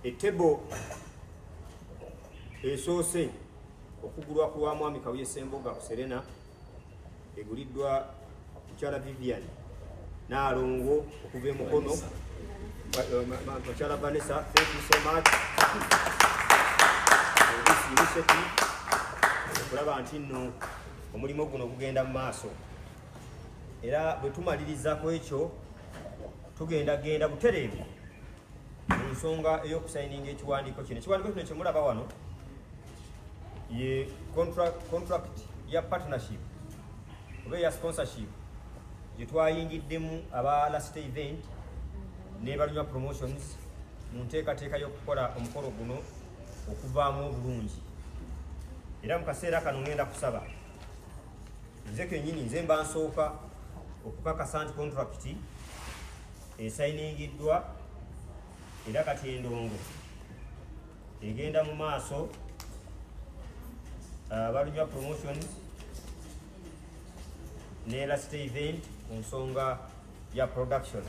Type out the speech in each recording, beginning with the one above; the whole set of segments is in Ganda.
Etebo esoose okugulwa ku lwa Mwami Kabuye Ssemboga ku Serena eguliddwa mukyala Vivian Naalongo okuva e Mukono. Mukyala Vanessa, thank you so much. This initiative okulaba nti nno omulimu guno gugenda mu maaso, era bwe tumaliriza ku ekyo tugenda genda butereevu mu nsonga ey'okusayininga ekiwandiiko kino. Ekiwandiiko kino kyemulaba wano ye contract ya partnership oba eya sponsorship gye twayingiddemu aba last event ne Balunywa Promotions mu nteekateeka y'okukola omukolo guno okuvaamu obulungi. Era mu kaseera kano ngenda kusaba nze kennyini, nze mba nsooka okukakasa nti contract esayiningiddwa, era kati endongo egenda mu maaso, Balunywa Promotions ne last event ku nsonga ya production.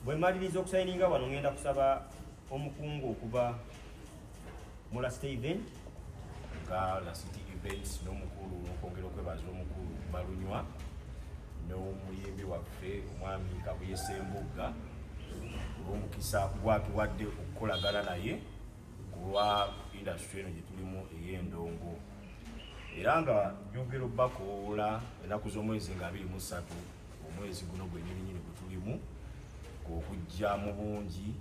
Bwe mmaliriza okusayininga wano, ngenda kusaba omukungu okuva mu last event. Nga La City Events n'omukulu, n'okwongera okwebaza omukulu Balunywa n'omuyimbi waffe omwami Kabuye Sembugga olw'omukisa gwatuwadde okukolagana naye ku lwa industry eno gye tulimu ey'endongo. Era nga njongera obbakoola ennaku z'omwezi nga 23 omwezi guno gwennyininyini gwe tulimu okujja mu bungi.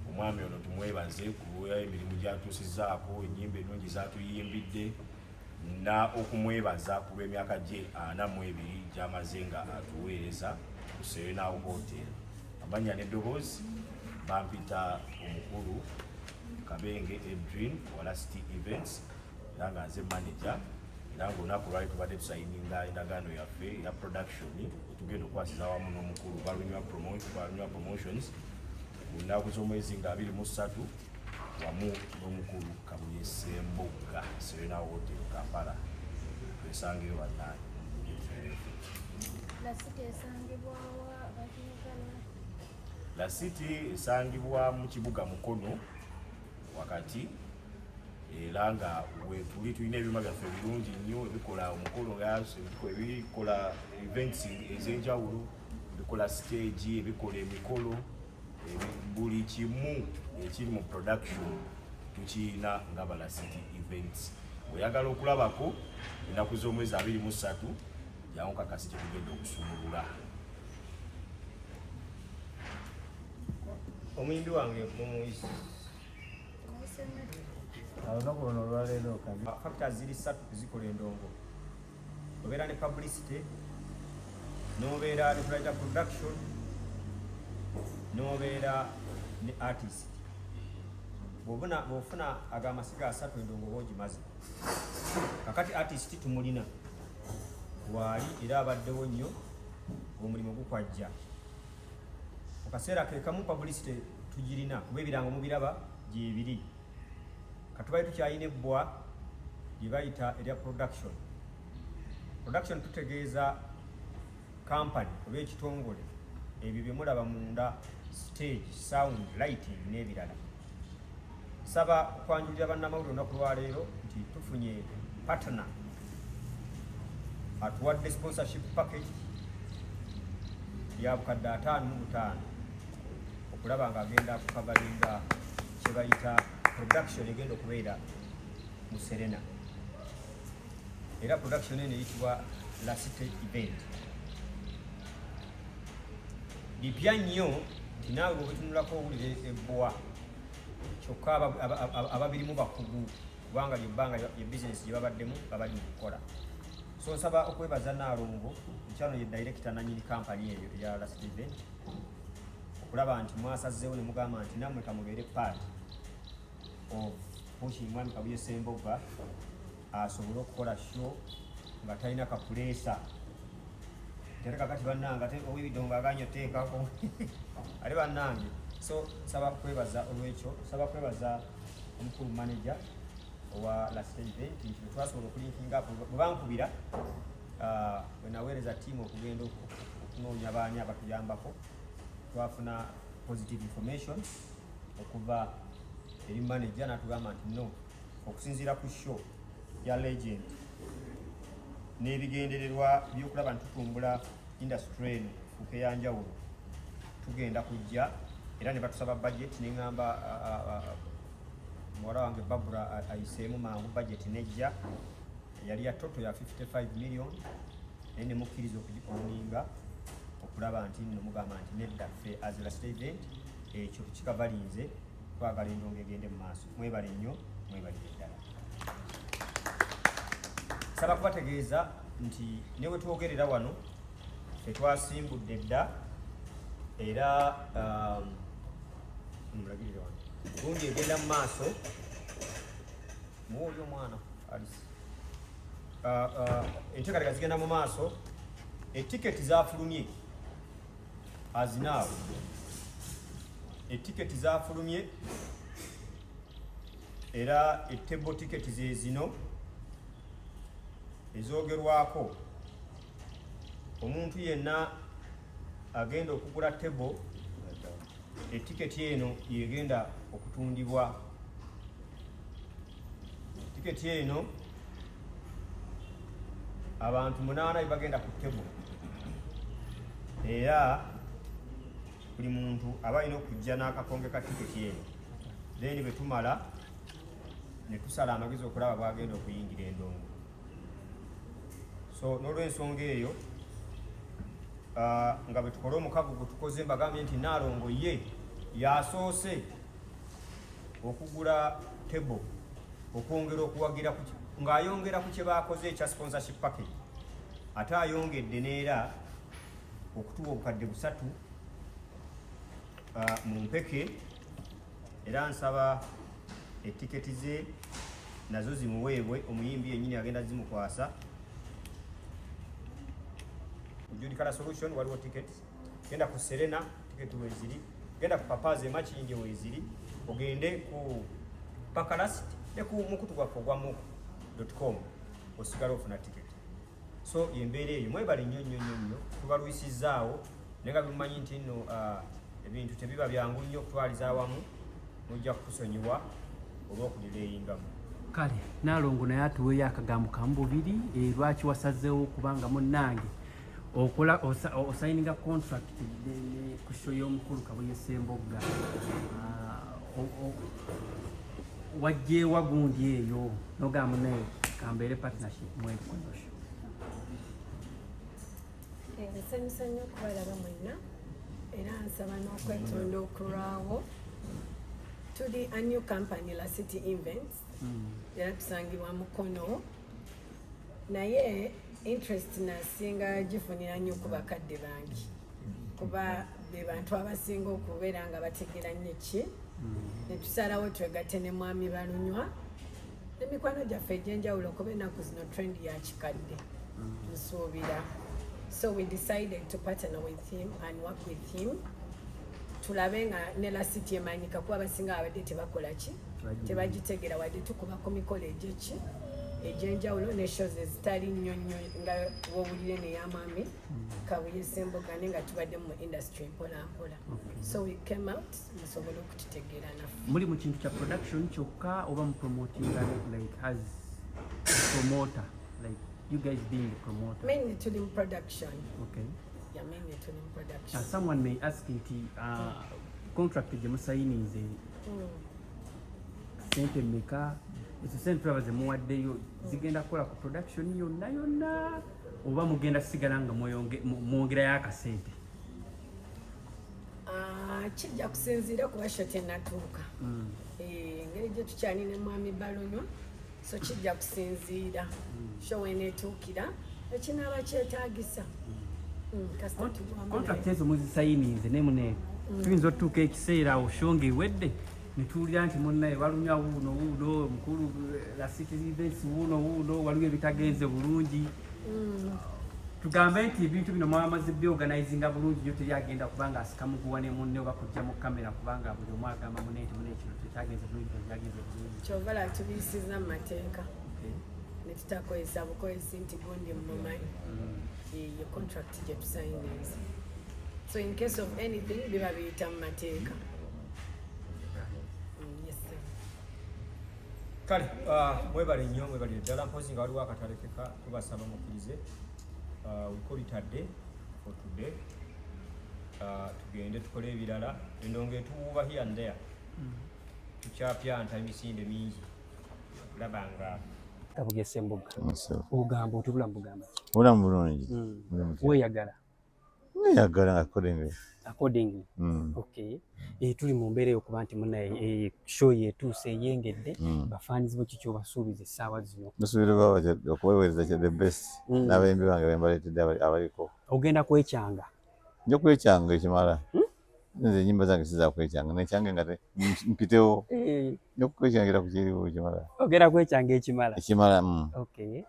Omwami ono tumwebaze ku lw'emirimu gy'atuusizaako, ennyimba ennungi z'atuyimbidde, na okumwebaza ku lw'emyaka gye 42 gy'amaze nga atuweereza ku Serena Hotel. Amannya n'eddoboozi bampita omukulu Kabenge Edwin wa Last Events, era nga nze manager, era ng'olunaku lwali tubadde tusayininga endagaano yaffe eya production etugenda okukwasiza wamu n'omukulu Balunywa Promotions ku nnaku z'omwezi nga 23 wamu n'omukulu Kabuye Sembogga, Serena Hotel, Kampala. Twesangeyo bannange. La City esangibwawa abagyagala? La City esangibwa mu kibuga Mukono wakati, era nga wetuli tulina ebyuma byaffe ebirungi nnyo ebikola omukolo, nga ebikola events ez'enjawulo, ebikola stage, ebikola emikolo, buli kimu ekiri mu production tukiyina nga ba La City Events. Oyagala okulabako ennaku z'omwezi 23, jangu kakasi kyetugenda okusumulula. Omuyimbi wange mumuyise. Olunaku luno olwaleero kabi. Factors ziri ssatu kuzikola endongo: obeera ne publicity, n'obeera ne tulayita production, n'obeera ne artist. Bw'ofuna ago amasiga asatu, endongo oba ogimaze. Kakati artist tumulina waali, era abaddewo nnyo ng'omulimu gukwajja mu kaseera ke kamu. Publicity tugirina kuba ebirango mubiraba gyebiri. Katubaye tukyalina ebbwa lye bayita erya production. Production tutegeeza company oba ekitongole, ebyo bye mulaba munda, stage, sound, lighting n'ebirala. Nsaba okwanjulira bannamawulire olunaku lwaleero nti tufunye partner atuwadde sponsorship package ya 55,000 okulaba ng'agenda kukavalinga kye bayita production egenda okubeera mu Serena. Era production eno eyitibwa La City Event. Bipya nnyo nti naawe bwebitunulako owulira ebbwa, kyokka ababirimu bakugu, kubanga lyebbanga ye bizinesi gye babaddemu babali mu kukola. So nsaba okwebaza Naalongo nkyano ye director nanyini kampani eyo eya Last Event okulaba nti mwasazeewo ne mugamba nti nammwe kamubeere part of pushing Mwami Kabuye Sembogga asobole okukola show nga talina kapuleesa. Ate kakati bannange, ate ow'ebidongo aganye oteekako ate bannange. So nsaba kwebaza olwekyo, nsaba kwebaza omukulu manager owa Last Event nti twasobola okulinkinga up bwe bankubira, bwe naweereza ttiimu okugenda okunoonya baani abatuyambako, twafuna Positive information okuva eri manager n'atugamba nti no, okusinziira ku show ya legend n'ebigendererwa by'okulaba nti tutumbula industry eno efuuke yanjawulo, tugenda kujja. Era ne batusaba budget, neŋŋamba muwala wange Babura ayiseemu mangu budget nejja, yali ya total ya 55 million, naye ne mukkiriza okugiowninga okulaba nti nno mugamba nti nedda, ffe as a last event ekyo tukikavalinze, twagala endongo egende mu maaso. Mwebale nnyo, mwebalire ddala. Saba kubategeeza nti ne bwe twogerera wano tetwasimbudde dda, era mulagirire wano gundi egenda mu maaso. Muwe oli omwana Alice. Enteekateeka zigenda mu maaso, etiketi zafulumye azinaawo, etiketi zafulumye era e table tiketi ze zino ezogerwako. Omuntu yenna agenda okugula table, etiketi eno yegenda okutundibwa. Tiketi eno abantu 8 bebagenda ku table, era buli muntu aba alina okujja n'akakonge ka tiketi eno, then bwe tumala ne tusala amagezi okulaba bwagenda okuyingira endongo. So n'olwensonga eyo, nga bwe tukola omukago gwe tukoze, mbagambye nti Naalongo ye yasoose okugula table okwongera okuwagira ng'ayongera ku kye baakoze ekya sponsorship package, ate ayongedde n'era okutuwa 3000 mu mpeke. Era nsaba etiketi ze nazo zimuweebwe, omuyimbi yennyini agenda zimukwasa. Ku Jude Color Solution waliwo tickets, genda ku Serena ticket weeziri, genda ku Papazi emakindye weeziri, ogende ku Pakalast ne ku mukutu gwaffe ogwa muku.com osigala ofuna ticket. So yembeera eyo. Mwebale nnyo nnyo nnyo nnyo, tubalwisizaawo, naye nga bimumanyi nti nno ebintu tebiba byangu nnyo okutwaliza awamu, mujja kutusonyiwa olw'okudireyingamu. Kale Naalongo naye atuweeyo akagambo kamu bubiri, lwaki wasazeewo kubanga munnange okola osayininga contract ku show y'omukulu Kabuye Sembogga? Wajjeewa gundi eyo nogamba naye kambeere partnership mwekuno show? Nsanyusa nnyo okubalaba mwenna, era nsaba n'okwetonda okulwawo. Tuli a new company, La City Events, era tusangibwa Mukono, naye interest nasinga gifunira nnyo ku bakadde bange, kuba be bantu abasinga okubeera nga bategeera nnyo ki. Ne tusalawo twegatte ne mwami Balunywa n'emikwano gyaffe egy'enjawulo, kuba ennaku zino trend ya kikadde nsuubira. So we decided to partner with him and work with him, tulabe nga ne La City emanyika, kuba abasinga babadde tebakola ki, tebagitegeera, wadde tukuba ku mikolo egyeki egy'enjawulo ne shows ezitali nnyo nnyo nga wowulire neyamwami Kabuye Semboga, naye nga tubadde mu industry mpola mpola. So we came out musobole okututegeera naffe. Muli mu kintu kya production kyokka oba mu promotinga, like as promoter, like you guys being a promoter? Mainly tuli mu production. Yeah, mainly tuli mu production. Someone may ask nti contract gye musayininze sente mmeka? Ezo sente tulaba zemuwaddeyo zigenda kukola ku production yonna yonna, oba mugenda sigala nga mwongerayo akasente? Ah, kijja kusinziira kuba show tenatuuka. Engeri gye tukyalina mwami Balunywa, so kijja kusinziira show weneetuukira ekinaaba kyetaagisa. Kasita tugwamu. Contract ezo muzisayininze ne mune tuyinza otutuuka ekiseera awo show ng'ewedde ne tuwulira nti munnaye Balunywa wuuno wuuno mukulu La City Events wuuno wuuno waliwo ebitagenze bulungi. Tugambe nti ebintu bino mwamaze byorganizinga bulungi nnyo, teri agenda kubanga asika muguwa ne munne oba kujja mu kamera, kubanga buli omu agamba munne nti munne kino tekyagenze bulungi, kino kyagenze bulungi? Kyova laba tubiyisiza mu mateeka ne tutakozesa bukozesi nti gundi mumanyi. Eyo contract gye tusayininze. So in case of anything biba biyita mu mateeka. Yes, sir. Kale mwebale nnyo, mwebale ddala. Mpozi nga waliwo akatalekeka, tubasaba mukkirize. We call it a day for today. Tugende tukole ebirala. Endongo etuwuuba here and there, tukyapyanta emisinde mingi okulaba nga Kabuye Ssembuga, ogamba oti obulamu bugamba ki? Obulamu bulungi. Buli mutya. Weeyagala? Neeyagala accordingly. Accordingly. Okay. Tuli mu mbeera eyokuba nti munaye show yetuuse eyengedde. Bafaanizi bo kiki obasuubiza essaawa zino? Nsuubira okubaweereza kya the best n'abayimbi bange bembaleetedde abaliko. Ogenda kwekyanga? Nja kwekyanga ekimala. Nze ennyimba zange sizakwekyanga, nekyange nga mpitewo. Nja kwekyangira ku kiriwo ekimala. Ogenda kwekyanga ekimala? Ekimala. Okay.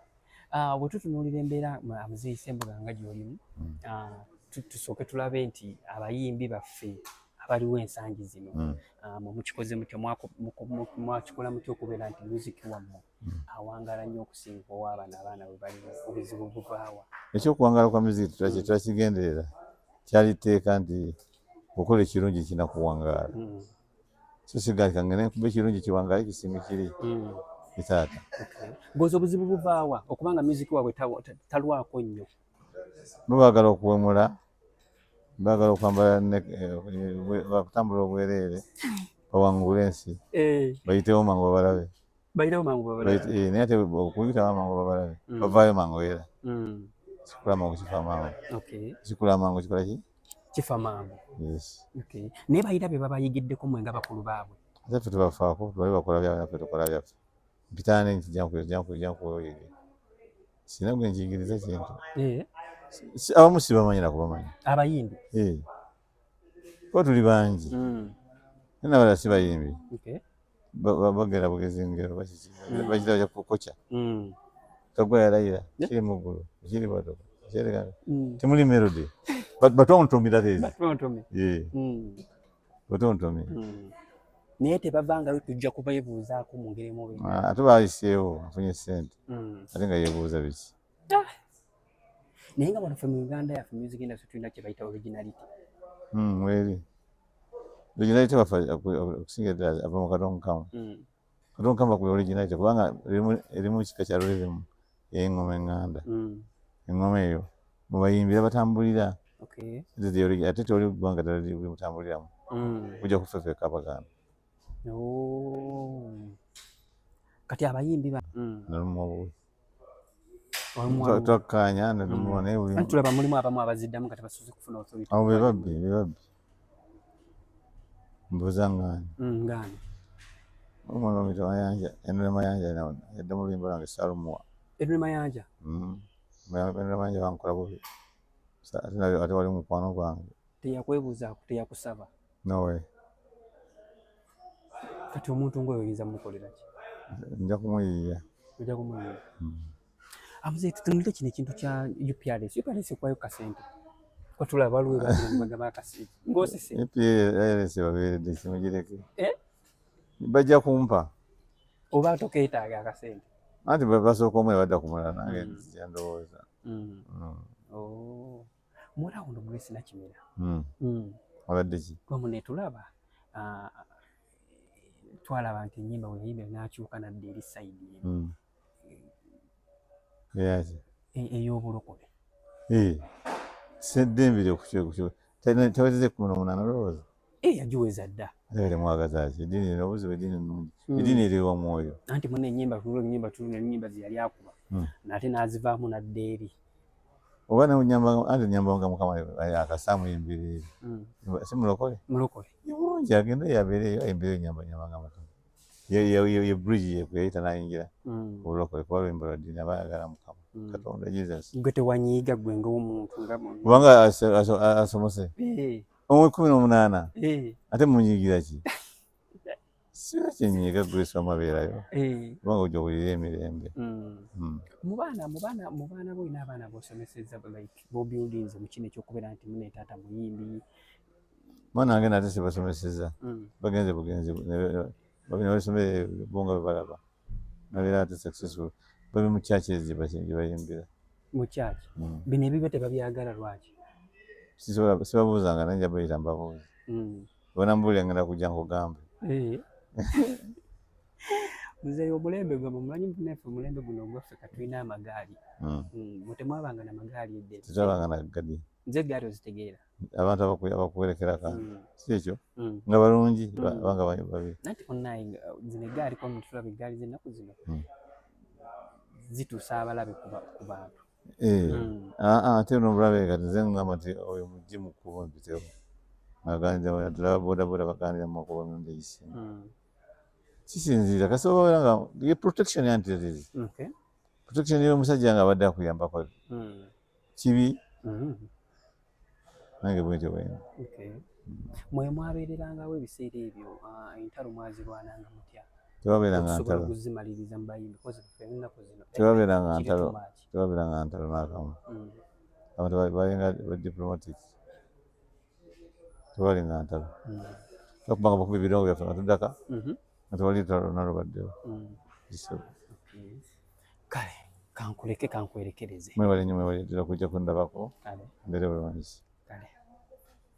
Bwe tutunuulira embeera Muzeeyi Ssembuga nga gy'olimu, tusooke tulabe nti abayimbi baffe abaliwo ensangi zino, mwe mukikoze mutya, mwakikola mutya okubeera nti music wammwe awangaala nnyo okusinga owaabano abaana bwe baliwo? Obuzibu buvaawa? Ekyokuwangaala kwa muziki twakigenderera, kyali tteeka nti okola ekirungi kinakuwangaala. So sigaali kangende nkuba ekirungi kiwangaale kisinga kiri etaata. Okay. Goza obuzibu buvaawa okubanga music waabwe talwako nnyo? Bo baagala okuwemula, baagala okwambala bakutambula obwereere, bawangule ensi, bayitewo mangu babalabe. Bayitewo mangu babalabe. Naye ate okuyitawo amangu babalabe, bavaayo mangu era. Kikula mangu kifa mangu. Kikula mangu kikola ki? Kifa mangu. Yes. Okay. Naye bayina bye babayigiddeko mwe nga bakulu baabwe? Ate ffe tubafaako, tubali bakola byabwe naffe tukola byaffe. Mpitaane nti jankuoyige. Sina gwe njigiriza kintu. Abamu sibamanyi na kubamanyi. Abayimbi? Eh. Kuba tuli bangi. Naye n'abalala si bayimbi. Bagera bugezi ngero bakiki. Bakira bajja kukokya. Kagwa yalayira kiri mu ggulu, kiri batoka. Temuli melody. Batontomi that is. Batontomi. Yeah. Batontomi. Naye tebavangayo tujja kubeebuuzaako mu ngeri emu oba endala. Ate bayiseewo afunye ssente. Ate nga yeebuuza biki? Naye nga wano ffe mu Uganda yaffe music industry tulina kye bayita originality. Weeri. Originality waffe okusinga ddala ava mu Kadongo. Kadongo Kamu bakuba originality kubanga erimu kika kya rhythm ey'engoma eŋŋanda. Engoma eyo mu bayimbira batambulira. Ate tewali ggwanga ddala limutambuliramu. Kujja kufefeka Abaganda. Oh. Kati abayimbi ba Nalumwa bubi. Twakkaanya nalumwa naye buli Anti tulaba mulimu abamu abaziddamu nga tebasoose kufuna authority. Abo be babbi, be babbi. Mbuuza ngaani? Ngaani? Omwana bamuyita Mayanja, Henry Mayanja yadda mu luyimba lwange saalumuwa. Henry Mayanja? Henry Mayanja bankola bubi. Ate wali mukwano gwange. Teyakwebuuzaako, teyakusaba? No way. Kati omuntu ng'oyo oyinza mumukolera ki? Nja kumuyiiya. Ojja kumuyiiya. Amuzeeyi, tutunulire kino ekintu kya UPRS. UPRS ekuwayo kasente. Ko tulaba waliwo ebagenda bagaba akasente. Ng'osise. UPRS babeeredde kimugireke. Eh? Bajja kumpa. Oba tokeetaaga akasente? Anti basooka omu ne badda ku mulala, nange nzija ndowooza. Oh. Muwala wuno Grace Nakimera. Abadde ki? Wamu ne tulaba twalaba nti ennyimba bwe yayimba n'akyuka n'adda eri side eno. Eyaki? Ey'obulokole. Seddembire tawezezza 18 olowooza? Yagiweza dda. Ate kati mwagaza ki? Eddiini eno obuzibu, eddiini nnungi. Eddiini eriwa mwoyo. Anti munne ennyimba tulula ennyimba tulula ennyimba ze yali akuba. N'ate n'azivaamu n'adda eri. Oba ne anti nyamba nga Mukama akasaamu yimbira eri. Si mulokole? Mulokole. Ye mulungi agende yabeereyo ayimbire nyamba nyamba nga Mukama. Ye bridge ye kuyita n'ayingira obulokole kuba luyimba lwa ddiini aba ayagala Mukama. Katonda Jesus. Gwe tewanyiiga gwe ng'omuntu nga Kubanga asomose. Omwe 18. Ate munyiigira ki? Sina kyenyiiga Grace wamabeerayo. Kubanga ojja owulira emirembe. Mu baana bo olina abaana b'osomesezza like b'obuildinze mu kino ekyokubeera nti mune taata muyimbi. Mwana wange nate sibasomesezza. Bagenze bugenzi nebasomere bo nga bwe balaba. Babeera ate successful. Babe mu churches gye bayimbira. Mu church? Bino ebibyo tebabyagala lwaki? Sisobola, sibabuuzanga, naye nja bayita mbabuuze. Banambuulira ngenda kujja nkugambe. Eh. Muzeeyi, omulembe gwammwe mumanyi naffe omulembe guno ogwaffe katulina amagaali. Mwe temwabanga na magaali edda? Tetwabanga na gadi. Nze eggaali ozitegeera? Abantu abakuwerekerako, si ekyo? Nga balungi, abanga babi. Nanti onnaye zino eggaali, kwa tulaba eggaali z'ennaku zino zituusa abalabe ku bantu. Eh. Ah, ah, ate n'obulabe kati nze ngamba nti oyo mujje mu kkubo mpitewo, aganira ddala bodaboda baganira mu makubo emirundi egisinga. Kisinziira kasita obabeera nga ye protection anti zizi protection y'omusajja nga abadde akuyambako kibi. Nange bwentyo bwendi. Okay. Mwe mwabeererangawo ebiseera ebyo, ah, entalo mwazirwananga mutya? Tewabeeranga okusobola ntalo. okuzimaliriza mu bayimbi, because ffe ennaku zino Tewabeeranga kiri ntalo. too much. Tewabeeranga ntalo n'akamu. Abantu balinga ba diplomatic, tewalinga ntalo. Twakubanga bakuba ebirongo byaffe nga tuddaka, nga tewali lutalo lwonna lubaddewo. Okay. Kale kankuleke, kankwerekereze. Mwebale nnyo, mwebale ddala kujja kundabako. Kale. Mbeere bulungi.